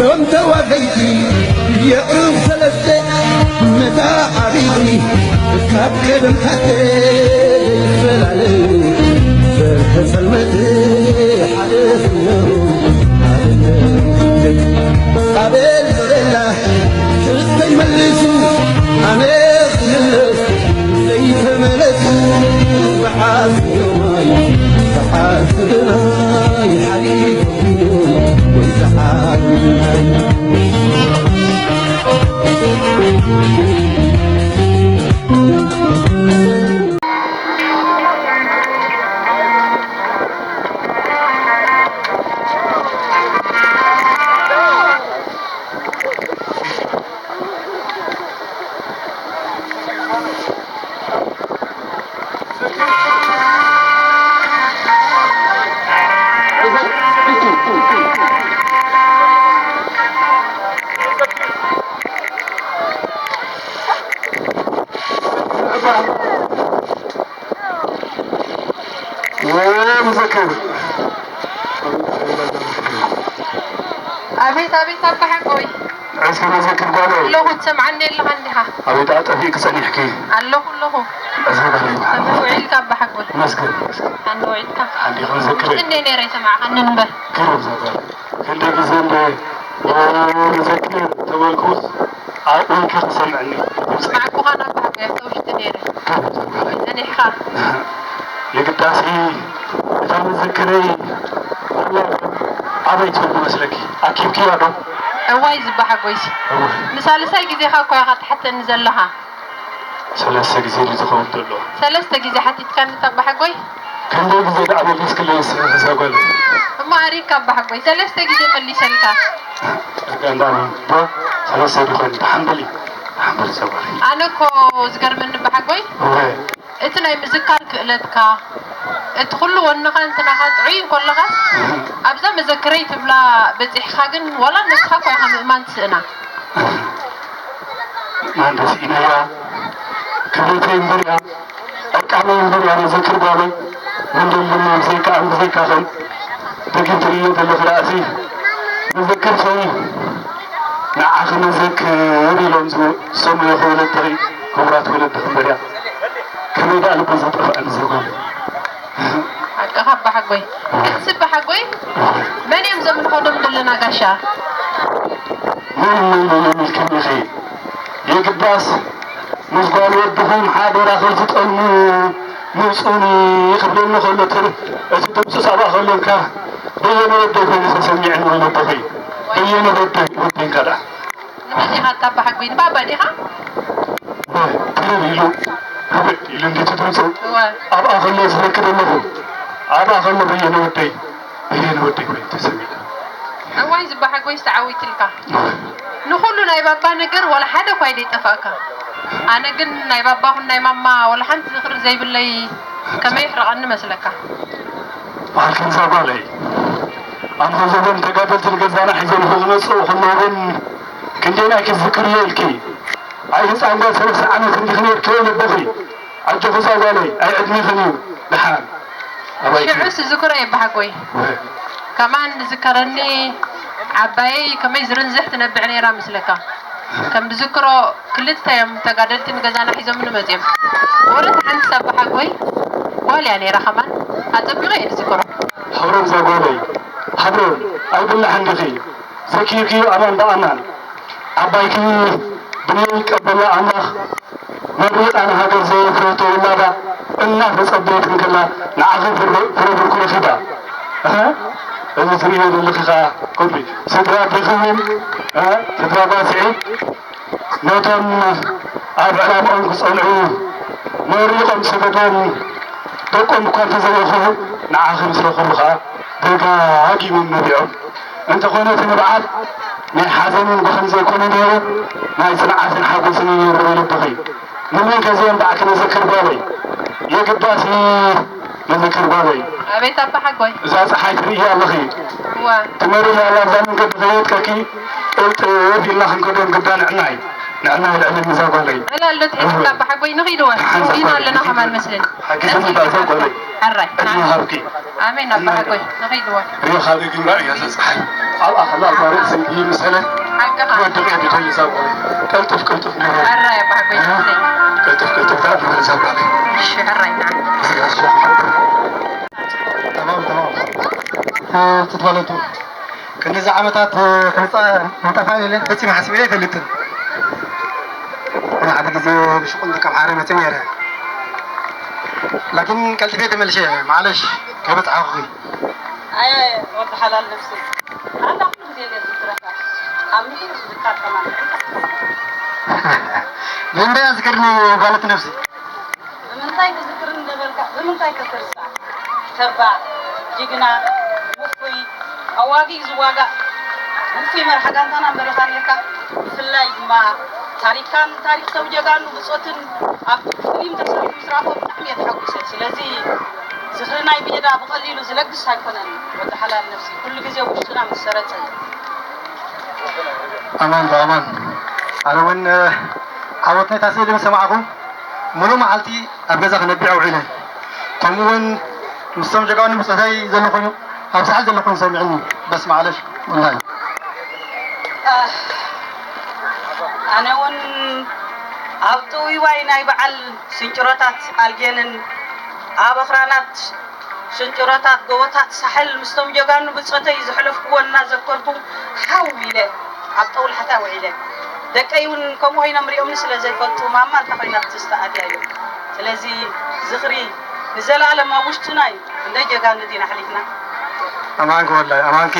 እቶም ተዋፈይቲ የዕሩኽ ሰለስተ መታዓቢቲ ካብ ቀደም ሓተ ይፈላለዩ ዘርፈ ጸልመት ሓደ ፍነሩ ኣበል ዞረላ ክስተይ መሊሱ ኣነ ክምለስ ዘይተመለሱ ብሓዚ ዮማይ ብሓዚ ግናይ ሓሊፉ ወንዘክር ኣቤት ኣቤት ኣባሓጎይ እስከ መዘክር ጓለይ ኣለኹ። ትሰምዓኒ ኣለኻ እንዲኻ? ኣቤት ኣጠፊእኪ ጸኒሕኪ ኣለኹ ኣለኹ። እስከ ጓለይ ኣንተ ውዒልካ ኣባሓጎይ መስገን መስገን ኣንተ ውዒልካ ሓንዲኻ መዘክር እንዴ ነይረ ይሰማዕኻኒ እምበር ክረብ ዘበር ክንደ ግዜ እንደ መዘክር ተበልኩስ ኣብኡ ከይሰምዐኒ ድምፂ ማዕኩኻ ናብ ባህጎ ኣብቲ ውሽጢ ነይረ ክረብ ዘበር ጸኒሕኻ የግዳሲ እታ መዘክረይ ኣበይ ትብል መስለኪ ኣኪብክያ ዶ እዋይ ዝበሓጎይሲ እወ ንሳልሳይ ግዜኻ እኮ ኢኻ ትሓተኒ ዘለኻ ሰለስተ ግዜ ድዩ ዝኸውን ዘሎ ሰለስተ ግዜ ሓቲትካኒ እታ ኣባሓጎይ ክንደይ ግዜ ደኣ መሊስክለይ ንስኺ እዛ ጓል እሞ ኣሪካ ኣባሓጎይ ሰለስተ ግዜ መሊሰልካ ጸጋ እንዳኒ ዶ ሰለስተ ድኾን ተሓንበሊ ተሓንበሊ እዛ ጓል ኣነ እኮ ዝገርመኒ ኣባሓጎይ እወ እቲ ናይ ምዝካር ክእለትካ እቲ ኩሉ ወንኻ እንትናኻ ጥዑይ እንኮለኻስ ኣብዛ መዘክረይ ትብላ በፂሕኻ ግን ዋላ ንስኻ እኳ ኢኻ ምእማን ትስእና ማን ተስኢነያ ክብረተይ እምበር እያ ዕቃበይ እምበር እያ መዘክር ጓለይ መንደል ድማ ብዘይከኣን ብዘይካኸን ደጊም ትርእዮ ዘለኺ ደኣሲ መዘክር ሰው ንዓኺ መዘክር ኢሎም ዝሰምዑኺ ወለድኺ ክቡራት ወለድኺ እምበር እያ ከመይ ደኣ ልቢ ዝጠፍኣኒ ዘጓል ሓቅኻ ኣባሓጎይ ክንስባሓጎይ መን እዮም ዘምልኾ ዶም ዘለና ጋሻ መን መን እዮም ኢልክኒ ኢኺ የግዳስ ምስ ጓል ወድኹም ሓደራ ከይትጠልሙ ምጹኒ ክብለኒ ከሎ እቲ ድምፂ ሳባ ከሎካ በየነ ወደይ ኮይኑ ተሰሚዐኒ ወለድኺ በየነ ወደይ ወደይ ከዳ ንመን ኢኻ እታ ኣባሓጎይ ንባባ ዲኻ ትርር ኢሉ ርብድ ኢሉ እንዴት ድምፁ እወ ኣብኣ ከሎ ዝረክብ ኣለኹ ኣብኣ ከሎ በየነ ወደይ በየነ ወደይ ኮይኑ ተሰሚዐ እዋይ ዝባሓጎይ ዝተዓዊትልካ ንኹሉ ናይ ባባ ነገር ዋላ ሓደ እኳ ኣይደይጠፋእካ ኣነ ግን ናይ ባባ ኹን ናይ ማማ ዋላ ሓንቲ ዝኽሪ ዘይብለይ ከመይ ይሕረቐኒ መስለካ በዓል ከምዛ ጓለይ ኣንፈዘቦም ተጋደልቲ ንገዛና ሒዞም ክመፅኡ ከለዉ ግን ክንደይናይ ክትዝክርዮ ኢልኪ ኣይ ህፃን ጓል ሰለስተ ዓመት እንዲኺ ነይርኪ ወይ ልቦኺ ኣጆኺ እዛ ጓለይ ኣይ ዕድሜኽን እዩ ደሓን ኣባይኪ ሽዑስ ዝዝክሮ የባሓጎይ ከማን ዝከረኒ ዓባየይ ከመይ ዝርንዝሕ ትነብዕ ነይራ ምስለካ ከም ዝዝክሮ ክልተ እዮም ተጋደልቲ ንገዛና ሒዞምኒ መፅዮም ወለት ሓንቲ ሳባሓጎይ ጓል እያ ነይራ ከማን ኣፀቢቐ እየ ዝዝክሮ ሓብሮም እዛ ጓለይ ሓብሮም ኣይብላሕን ዲኺ ዘኪርክዮ ኣማን ብኣማን ዓባይኪ ብንየይ ይቀበላ ኣምላኽ መሪቓ ንሃገር ዘየፍረቶ ውላዳ እናተጸበየት እንከላ ንዓኺ ፍረ ብርኩ ረኺባ። እህ፣ እዚ ትርእዮ ዘለኺ ኸኣ ኮፒ ስድራ ዲኺ እውን፣ እ፣ ስድራ ጓል ስዒድ ነቶም ኣብ ዕላምኦም ክጸንዑ መሪቖም ሰደዶም ደቆም እኳ እንተዘይረኸቡ ንዓኺ ምስ ረኸቡ ኸኣ ደጋጊሞም ነቢዖም። እንተኾነ እቲ ንብዓት ናይ ሓዘንን ጓህን ዘይኮነ ነይሩ፣ ናይ ጽንዓትን ሓጎስን እዩ ነይሩ በይ ልብኺ። ንመን ከ እዚኦም ደኣ ክነዘክር ጓለይ? የግዳስ ነዘክር ጓለይ። ኣቤት ኣባ ሓጎይ። እዛ ጸሓይ ትርእያ ኣለኺ። እዋ። ትመሪ ኣላ ኣብዛ መንገዲ ከየጥቀኪ ቅልጥፍ ኢልና ክንከዶም ግዳ ንዕናይ። ንዕና ንዕሊ ምዛ ጓለይ። ዕላል ዶ ትሒዝካ ኣባ ሓጎይ ንኺድዋ። ሓንሳብ ኢና ኣለና ጓለይ። ከማን መስለኒ። ሓጊዝኒ እዛ ጓለይ። ሕራይ። ዕድመ ሃብኪ። ኣሜን ኣባ ሓጎይ። ንኺድዋ። ሪኦ ካበይ ግን ራእያ ዘፀሓይ። ኣብኣ ከላ እዛ ርእሲ ይምሰለ። ሓቅኻ። ወድቕ እየ ድደሊ እዛ ጓለይ። ቀልጥፍ ቀልጥፍ ንበል። ሕራይ ኣባ ሓጎይ። እ? ንኺድ። ቀልጥፍ ቀልጥፍ ዳኣ ንበል እዛ ጓለይ። እሺ ሕራይ ንዓ። ተማም ተማም። እ፣ ትትፈለጡ። ክንድዚ ዓመታት፣ እ፣ ክንፃ-፣ ክንጠፋእ ኢለ ፈፂመ ሓሲበ ኣይፈልጥን። ኣነ ሓደ ግዜ ብሽቁን ካብ ሓረ መፅእ ነይረ። ላኪን ቀልጥፌ ተመልሼ፣ ማዕለሽ፣ ከይበፅሓኹኺ። ኣየ ወዲ ሓላል ነፍሲ። ኣላ ኩሉ ግዜ ገዝእ ትረካ። ኣብ ምድሪ ዝካር ከማን። ብምንታይ ኣዝክርኒ ጓለት ነፍሲ? ብምንታይ ክዝክር እንደበልካ፣ ብምንታይ ከተርሳ? ተባዕ፣ ጅግና፣ ውፉይ፣ ኣዋጊ ዝዋጋእ፣ ውፉይ መርሓ ጋንታና መሪኻ ነርካ። ብፍላይ ድማ ታሪካን ታሪክ ተው ጀጋኑ ብጾትን ኣብ ፊልም ተሰሪሑ ምስ ረኣኹ ብጣዕሚ እየ ተሓጒሰ። ስለዚ ዝኽሪ ናይ ሜዳ ብቐሊሉ ዝለግስ ኣይኮነን። ወዲ ሓላል ነፍሲ ኩሉ ግዜ ውሽጥና ምስ ሰረጸ እዩ። ኣማን ብኣማን። ኣነ እውን፣ እ፣ ዓወት ናይታ ስእሊ ምስ ሰማዕኹ፣ ሙሉእ መዓልቲ ኣብ ገዛ ክነብዕ ውዒለ። ከምኡ እውን ምስቶም ጀጋኑ ብጾተይ ዘለኹ፣ ኣብ ሳሕል ዘለኹ ሰሚዕኒ። በስመ ዓለሽ ወላሂ። ኣህ፣ ኣነ እውን ኣብ ጥውይዋይ ናይ በዓል ስንጭሮታት ኣልጌንን ኣብ ኣኽራናት ሽንጭሮታት ጎቦታት ሳሕል ምስቶም ጀጋኑ ብጾተይ ዘሕለፍክዎ እናዘከርኩ ሓው ኢለ ኣብ ጠውላሕታ ውዒለ። ደቀይ እውን ከምኡ ኮይኖም ሪኦምኒ ስለ ዘይፈልጡ፣ ማማ እንታይ ኮይና ክትስተ ኣድያ እዮም። ስለዚ ዝኽሪ ንዘለኣለም ኣብ ውሽጥና እዩ። ክንደይ ጀጋኑ ዲና ኣሕሊፍና። ኣማንኪ ወላይ፣ ኣማንኪ።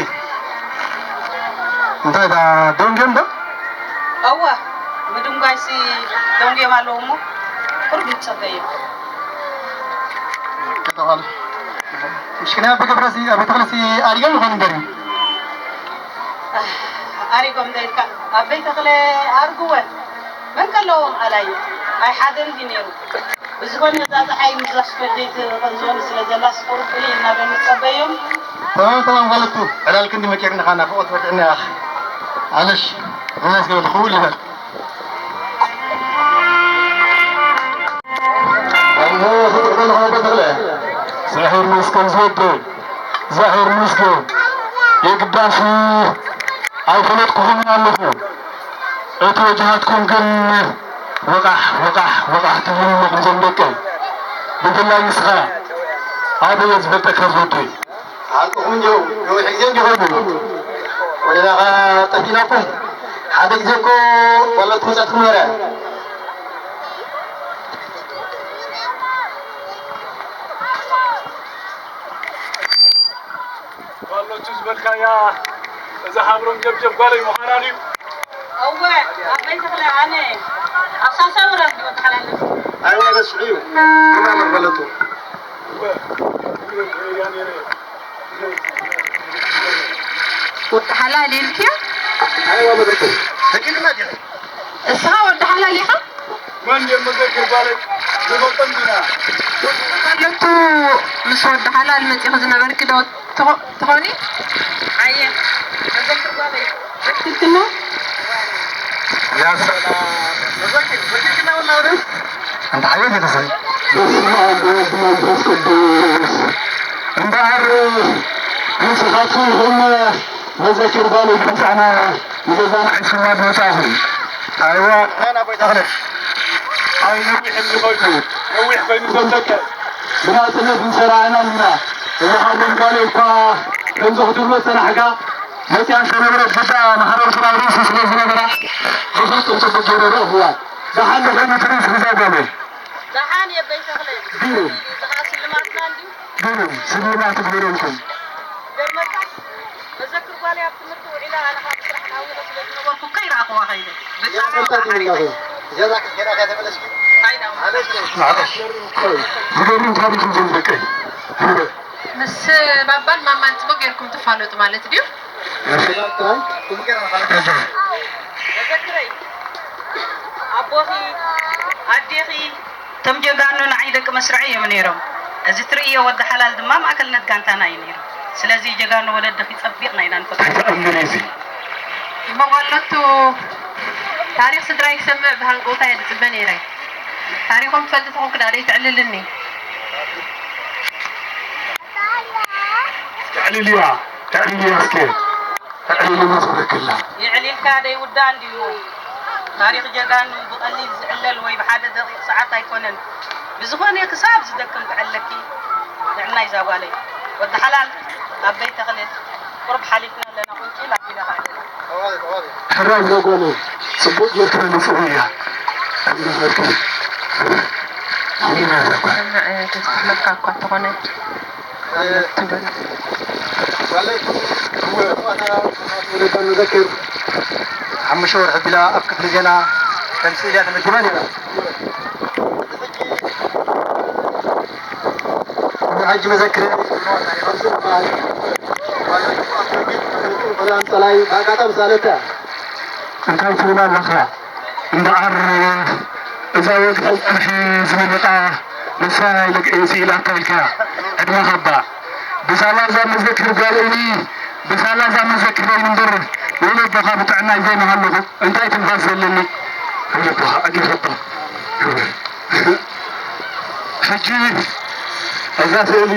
እንታይ ዳ ደንገም ዶ? እወ፣ ምድንጓይሲ ደንጉዮም ኣለዉ እሞ፣ ቁሩብ ንጸበዮም። ከተባለ። ምሽክና ኣብ ገብረሲ፣ ኣብ ቤተ ክርስቲ ኣድገም ይኾን እምበር እዩ። ኣሪጎም ዘይልካ፣ ኣብ ቤተ ክለ ኣርግወን። መን ከለዎም ኣላይ? ኣይ ሓደን ድዩ ነይሩ? ብዝኾነ እዛ ጸሓይ ምዛ ሽኮር ዘይትቐንዝወኒ ስለ ዘላ፣ ሽኮር ፍልይ እናበሉ ንጸበዮም። ተማም፣ ተማም፣ ጓለቱ፣ ዕላል ክንዲ መቂርኒ ኻና፣ ፍቕት ወድዕና ያኽ። ኣለሽ፣ ርናስ ገበል፣ ክውል ይበል። ኣነ ፍቕር በልኻ በተኽለ። ዛሄር መስገን ዝወደይ፣ ዛሄር መስገን። የግዳሽ ኣይፈለጥኩኹምን ኣለኹ። እቲ ወጅሃትኩም ግን ወቓሕ፣ ወቓሕ፣ ወቓሕ ትብሉ ኣለኹም ዞም ደቀይ። ብፍላይ ንስኻ ኣበየ ዝፈልጠካ ዝወደይ። ሓቅኹም እንዲኹም፣ ነዊሕ ግዜ እንዲኾኑ። ወደና ኸዓ ጠፊናኩም። ሓደ ግዜ እኮ ዋላ ትመጻትኩም ነይራ። ዋሎቹ ዝበልካያ እዛ ሃብሮም ጀብጀብ ጓለይ ምዃና ድዩ? እወ፣ ኣበይ ተኽለ ኣነ ኣብ ሳልሳይ ወራር ድዩ ተሓላልፍ? ኣይዋ በስሑ እዩ። ግና መበለቱ። እወ፣ እወ፣ እወ፣ እወ፣ እወ። ወዲ ሓላል ኢልክዮ? ኣይዋ መበለቱ። ተኪልና ዲኺ? እስኻ ወዲ ሓላል ኢኻ? መን ድዮም መዘክር ጓለይ? ንፈልጦም ዲና? ወለቱ ምስ ወዲ ሓላል መጺኹ ዝነበርኪ ዶ ትኾ-፣ ትኾኒ? ኣየ፣ መዘክር ጓለይ። ትክክል ነው? ያ ሰላም። መዘክር፣ መዘክር ነው እናውረድ። ኣንታ ሓየት ኢኻ ሰብ። በስመ ኣብ ወወልድ ወመንፈስ ቅዱስ። እምበኣር ንስኻትኩም ኢኹም መዘክር ጓለይ ብምጻና ንገዛና ሒዝኩማ ዝመጻእኹም። ኣይዋ፣ ናና ጎይታ ክለፍ። ኣይ ነዊሕ እንዲኾይኑ፣ ነዊሕ ኮይኑ ዘምለጠ። ብናጽነት ንሰራዕና ኢና። እዚ ሓሎም ጓለይ እኳ ከምዚ ክትብሎ ዝጸናሕካ፣ መጺኣን ከነበረት ግዳ ማሕበር ስራብ ርእሲ ስለ ዝነበራ፣ ብፍጹም ጽቡቕ ገይረ ረእኽዋ። ደሓን ንኾይኑ ትርኢት ግዛ ጓለይ። ደሓን የበይ ተኽለ። ግሩም። እዚ ኸዓ ስልማትና እንድዩ። ግሩም። ስልማት ግበረልኩም። ገርመካ፣ መዘክር ጓለይ ኣብ ትምህርቲ ውዒላ፣ ኣነ ኸዓ ብስራሕ ተሃዊኸ ስለ ዝነበርኩ ከይረኣኽዋ ኸይደ። ብጣዕሚ ይቕርታ ሓሪፈ። ገዛ ክትገዳ ከይተመለስኪ? ኣይዳ። ማዕለሽ። ዝገርም ታሪኽ እዩ ዘሎ ደቀይ። ምስ ባባን ማማን ጽቡቕ ጌርኩም ትፋለጡ ማለት ድዩ? መዘክረይ፣ ኣቦኺ፣ ኣዴኺ፣ እቶም ጀጋኑ ንዓይ ደቂ መስርዐይ እዮም ነይሮም። እዚ ትርእዮ ወዲ ሓላል ድማ ማእከልነት ጋንታና እዩ ነይሩ። ስለዚ ጀጋኑ ወለድኺ ጸቢቕና ኢና ንፈልጦ። ተኣምር እዩ እዚ። እሞ ጓለቱ ታሪኽ ስድራይ ክሰምዕ ብሃንቀውታ እየ ዝጽበ ነይረ። ታሪኾም ትፈልጥ ተኾንክ ደኣ ደይተዕልልኒ? ተዕልልያ፣ ተዕልልያ እስከ፣ ተዕልልያ ዝብለክላ። የዕሊልካ ደይውዳእ እንድዩ። ታሪኽ ጀጋኑ ብቐሊል ዝዕለል ወይ ብሓደ ደቂቕ ሰዓት ኣይኮነን። ብዝኾነ ክሳብ ዝደክም ክዕለኪ ጥዕናይ እዛ ጓለይ። ወዲ ሓላል ኣበይ ተኽለ ቁሩብ ሓሊፍና ኣለና። ቁንጪል ኣቢለኻ ኣለና። ሕራይ ዘጎነ ጽቡቅ ጌርካ ንጽህያ። ኣምላኽኪ ኣሜን። ኣምላኽ ተስፋ እኳ ተኾነ። ንዘክር ሓሙሽተ ወርሒ ቢላ ኣብ ክፍሊ ዜና ከም ስእሊ እያ ተመዲባ ነይራ። ሕጂ መዘክር ሰላም ጸላይ ብኣጋጣሚ ሳለታ እንታይ ትብል ኣለኻ? እምበኣር እዛ ወግዒ ጸርሒ ዝመረጣ ንሳ ኢለ ስኢላታ ኢልካ ዕድመ ከባ ብሳላ እዛ መዘክር ጓል እኒ ብሳላ እዛ መዘክር በይኑ እምበር ወለዶኻ ብጥዕና ይዘይመሃለኹ እንታይ ትንፋስ ዘለኒ ወለዶኻ ዕድመ ከባ ሕጂ እዛ ስእሊ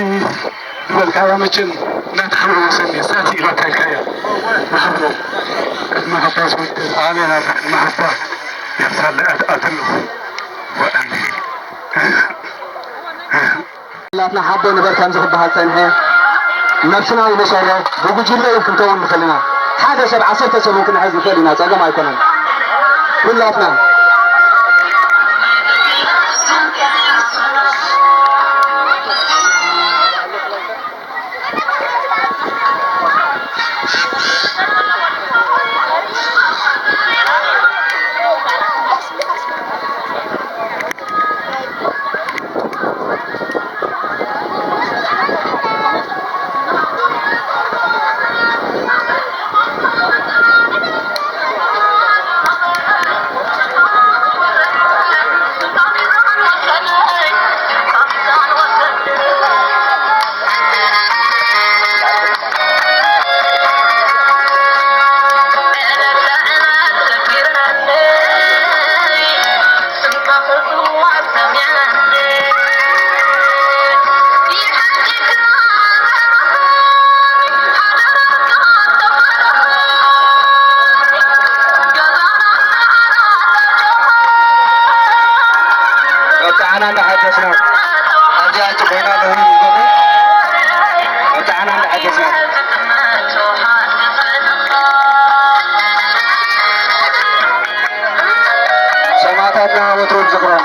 ዝበልካያ መቸም እናተሓወሰኒ እዛ ስኢላታ ኢልካያ ንሓብሮ ቅድሚ ሓባስ ወድር ኣሜን ኣብ ቅድሚ ሓባ የብሳለ ኣትኣትሉ ወኣሜን። ኩላትና ሓደ ንበር ከም ዝኽበሃል ጸንሐ። ነብስና ይመሰሮ ብጉጅለ እውን ክንከውን ንኽእል ኢና። ሓደ ሰብ ዓሰርተ ሰብ እውን ክንሕዝ ንኽእል ኢና፣ ጸገም ኣይኮነን። ኩላትና መብጽዓና እንዳሓደስና ኣብዚኣ ጽቡቕና ደው ይገብሩ። መብጽዓና እንዳሓደስና ሰማእታትና ወትሩ ብዝኽሮም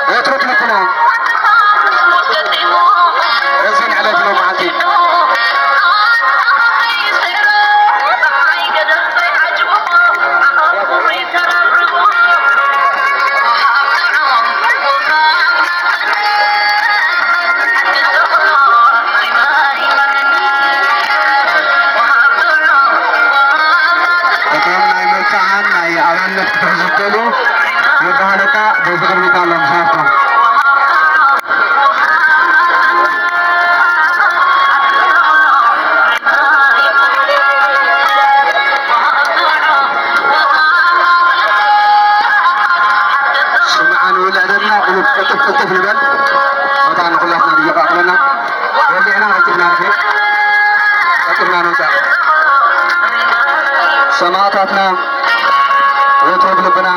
ወትሩ ብልብና። ረዚን ዕለት ሎማዓንቲ እቶም ናይ መብጽዓን ናይ ኣባልነት ክትሕዙ ትኽእሉ ይበሃለካ። በዚ ቅድሚት ኣሎ ምሳቶም። ስምዓ ንውልዕ ዘለና ቁሩብ ቅልጥፍ ቅልጥፍ ንበል። መታን ንኹላትና ንየቓቕለና። ወሊዕና ቀልጢፍና ንኸይድ። ቀልጢፍና ንውጻእ። ሰማእታትና ወትሩ ብልብና።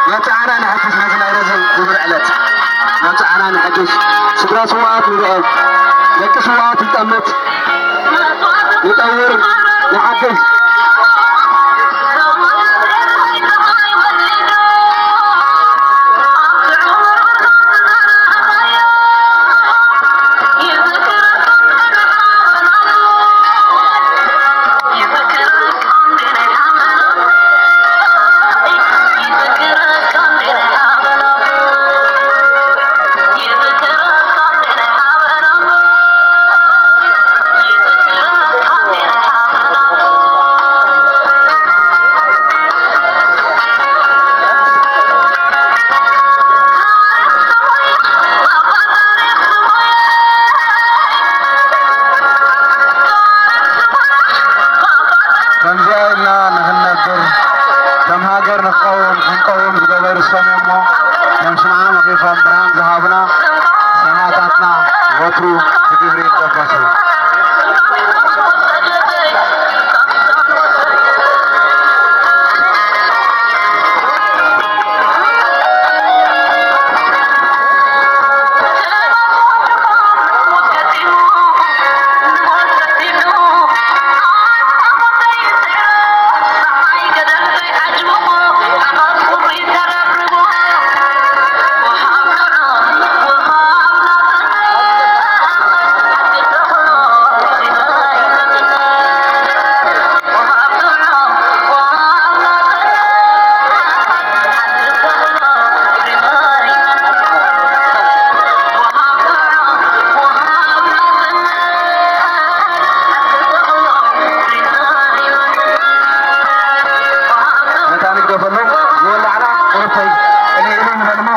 መብጽዓና ንሕግዝ ነዚ ናይ ረዚን ክቡር ዕለት። መብጽዓና ንሕግዝ። ስድራ ስውኣት ንርኤ። ደቂ ስውኣት ንጠምት። ንጠውር፣ ንሓግዝ። ከም ብርሃን ዝሃቡና ሰማእታትና ወትሩ ብግብሪ ይጠቀሱ። ነታ ንግደፈሎም ዝወላዕና ቁርብተይ ቅድሚ ኢሉ ንበልሞ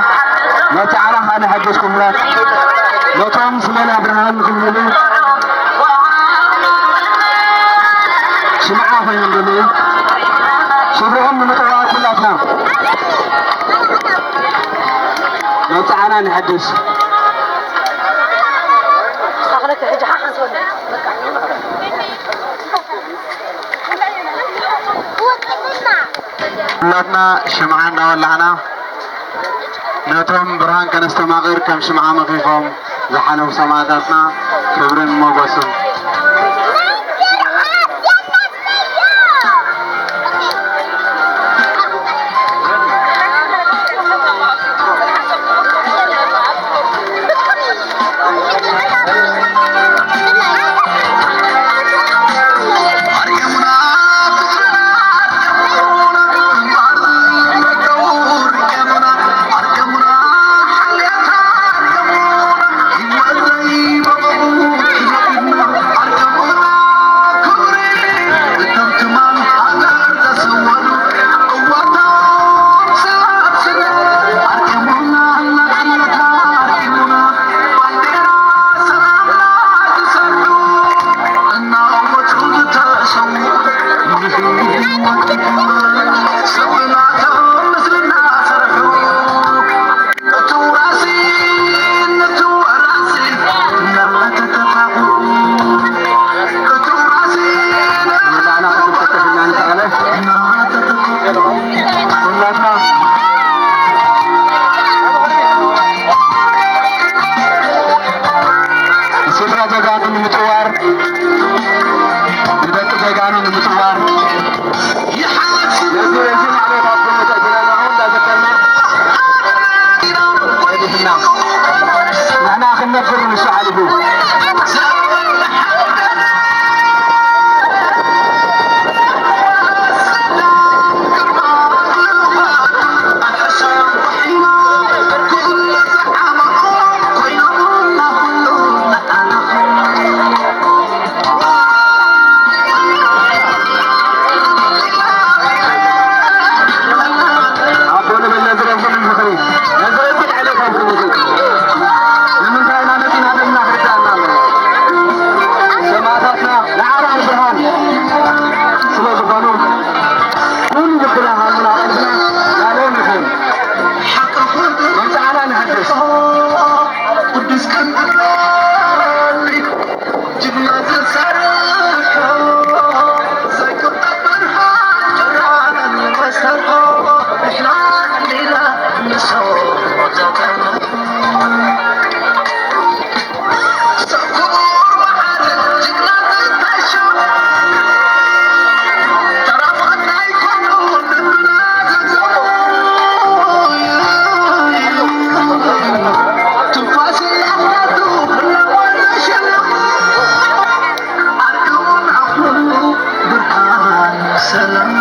ነቲ ዓራ ከዓ ንሓገዝኩም ምራት ነቶም ስመና ብርሃን ንክልሉ ሽምዓ ኮይኖም ዘለዉ ስድርኦም ንምጥዋር ኩላትና መብፅዓና ንሐድስ። ኩላትና ሽምዓ እናወላዕና ነቶም ብርሃን ከነስተማቕር ከም ሽምዓ መኺኾም ዝሓለፉ ሰማእታትና ክብርን ሞገስን። ስድራ ጀጋኑ ንምጥዋር፣ ንደቂ ጀጋኑ ንምጥዋር፣ ነዚ ረዥም ዓመታት ዝመተ ጀጋኑ እንዳዘከርና ገዲፍና ንሕና ክንነብር ንሱ ሓሊፉ። ኣቦ ንብል ነዚ ረዚን ዝኽሪ፣ ነዚ ረዚን ዕለት ኣብ ክንዝክር። ንምንታይ ኢና መጺና ደምና ክርዳእና ኣለዎ። ሰማእታትና ንዓርኣር ብርሃን ስለ ዝኾኑ፣ ኩሉ ልብና ሃምና ቀልብና ናብኦም ይኹን። መብጽዓና ንሕድስ። ቅዱስ ቅዱስ ጅግና ዘሰርሖ ዘይቁጠር ብርሃን ጀጋኑ መሰርሖ ንሕና እንዲና ንሶም ወዳታና ሰብ ክቡር መዓርግ ጅግና ዘታሾ ተራፋት ኣይኮኑ ልብና ዘዘሙ ትንፋስ ኣፍራቱ ብለዋ ዘሸለሙ ኣርገሙና ኩሉ ብርሃን ሰላም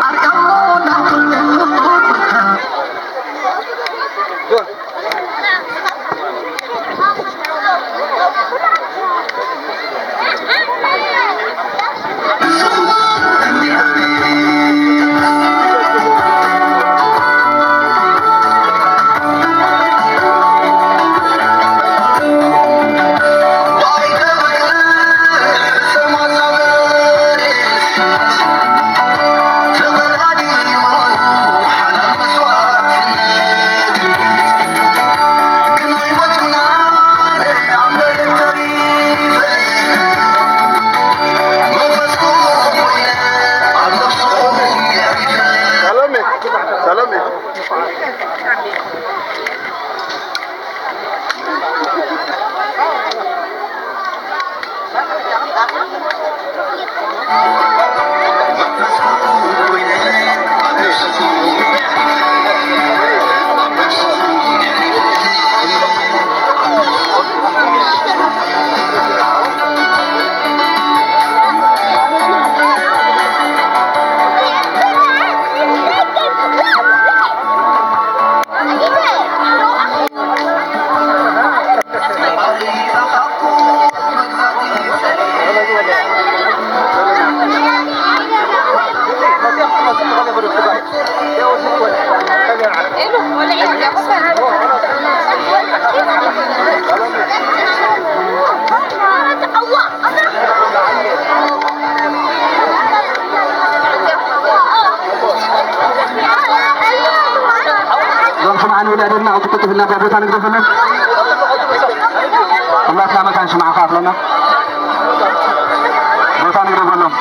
ኣርገሙና ኩሉ ብርሃን እዞም ሽምዓ ንውልዕ ደልና ቅጥቅጥ ብልና እዛ ቦታ ንግደፈሎም። ኩላትና መታን ሽምዓ ከኣፍለና ቦታ ንግደፈሎም።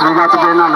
ዜጋ ጽበየና ኣሎ።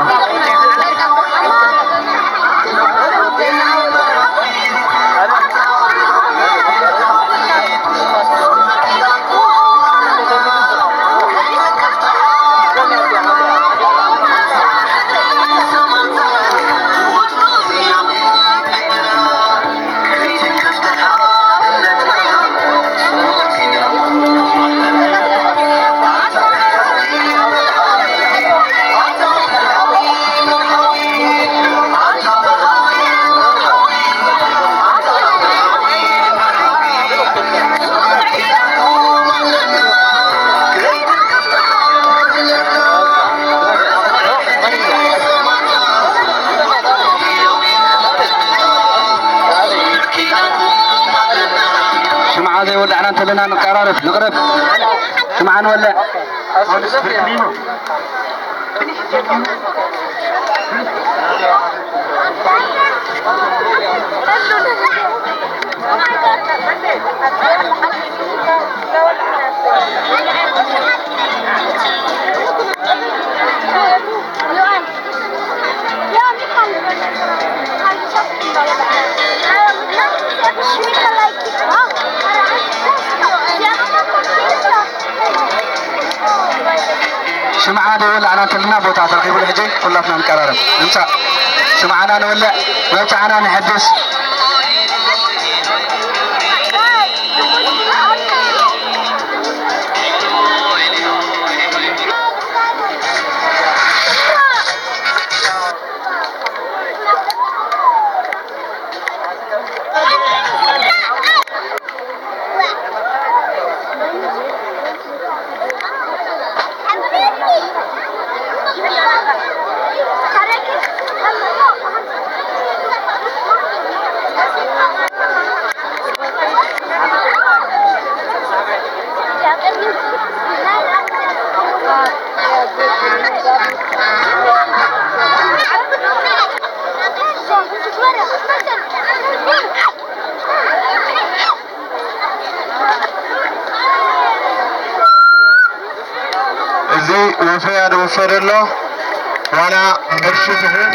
ሽምዓ ዘይወላዕና እንተለና ንቀራረብ፣ ንቕረብ። ሽምዓ ንወልዕ። ሽምዓ ዶ ወላዕና እንተልና ቦታ ተረኺቡሉ፣ ሕጂ ኩላትና ንቀራረብ። ንምጻእ ሽምዓና ንወልዕ፣ መብጽዓና ንሐድስ። እዚ ወፈያ ዝወፈደ ኣሎ ዋላ ቅርሺ ትኹን